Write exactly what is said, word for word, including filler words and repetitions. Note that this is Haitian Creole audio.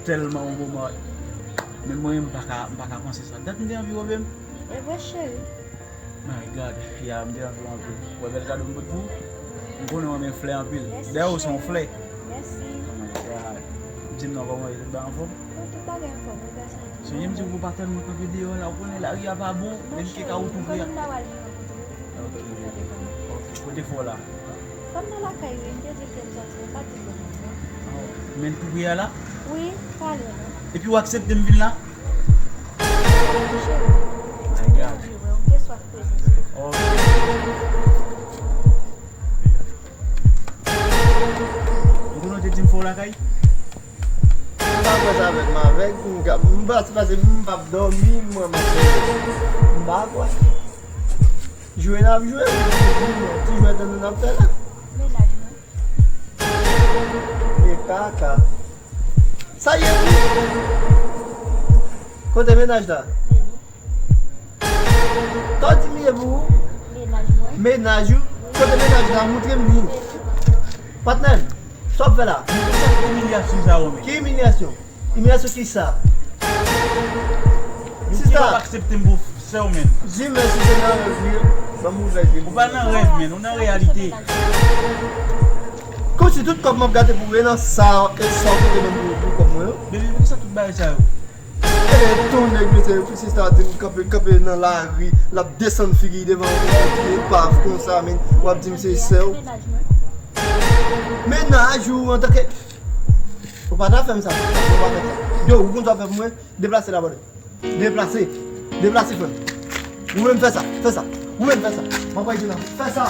Tèlman yon bon mari. Men mwen, m pa ka, m pa ka panse sa. Dat m te anvi wè menm. E vre, cheri. My God, ya, m te anvi w anpil. Wè bèl kado m pote pou ou? M konnen w renmen flè anpil. Mèsi, cheri. Dayè, ou se yon flè. Mèsi. Oh my God. Di m non, kòman w ye? Tout bagay anfòm? Tout bagay anfòm, wi, gason. Sonje m di w pou w pa tèlman kanpe deyò la, ou konnen lari a pa bon, menm ke ka ou tou pri a. Kote m ta pral vin rankontre w? Ok. Ok, kote fò la? Fanm nan lakay, wi, m te di l ke m sòti, m pa t di l non. Men tou pri a la? Wi, pa lwen non. Epi w aksepte m vin la? Wi, cheri. Ay, gad. M te swaf prezans ou. Ok. Ou konnen w te di m fò w lakay? M pa kwè sa avèk m avèk, m ka, m pase, pase, m p ap dòmi, mwen, m ap fè. M pa kwè. Jwe n ap jwe, ti jwèt nou n ap fè la. Mennaj mwen. E kaka. Sa ye pou ou? Kote mennaj la? Sa w di m ye pou ou? Mennaj mwen. Mennaj ou? Kote mennaj la? Moutre m li. Patnè m, sa w ap fè la? Emilyasyon sa yo, men. Ki imilyasyon? Imilyasyon kisa? Sista. Ou p ap aksepte m pou sè w, men. Jimè, si se nan rèv li, ban m ouvè je m. Ou pa nan rèv, men. Ou nan reyalite. Kòmsi tout kòb m ap gate pou ou, e nan sa, e sa w pote ban m pou, pou kòb mwen yo. Baby, poukisa tout bagay sa yo? E ton nèg, mesye, pou sista di m kanpe, kanpe nan lari, l ap desann figi devan yon moun ki epav konsa, men w ap di m se sè w. Mennaj ou antanke. Ou pa ta fè m sa, ou pa fè m sa. Yo, ou konn sa w fè pou mwen? Deplase la, brother. Deplase. Deplase, frè m. Ou menm fè sa, fè sa. Ou menm fè sa. M ap bay di nan. Fè sa.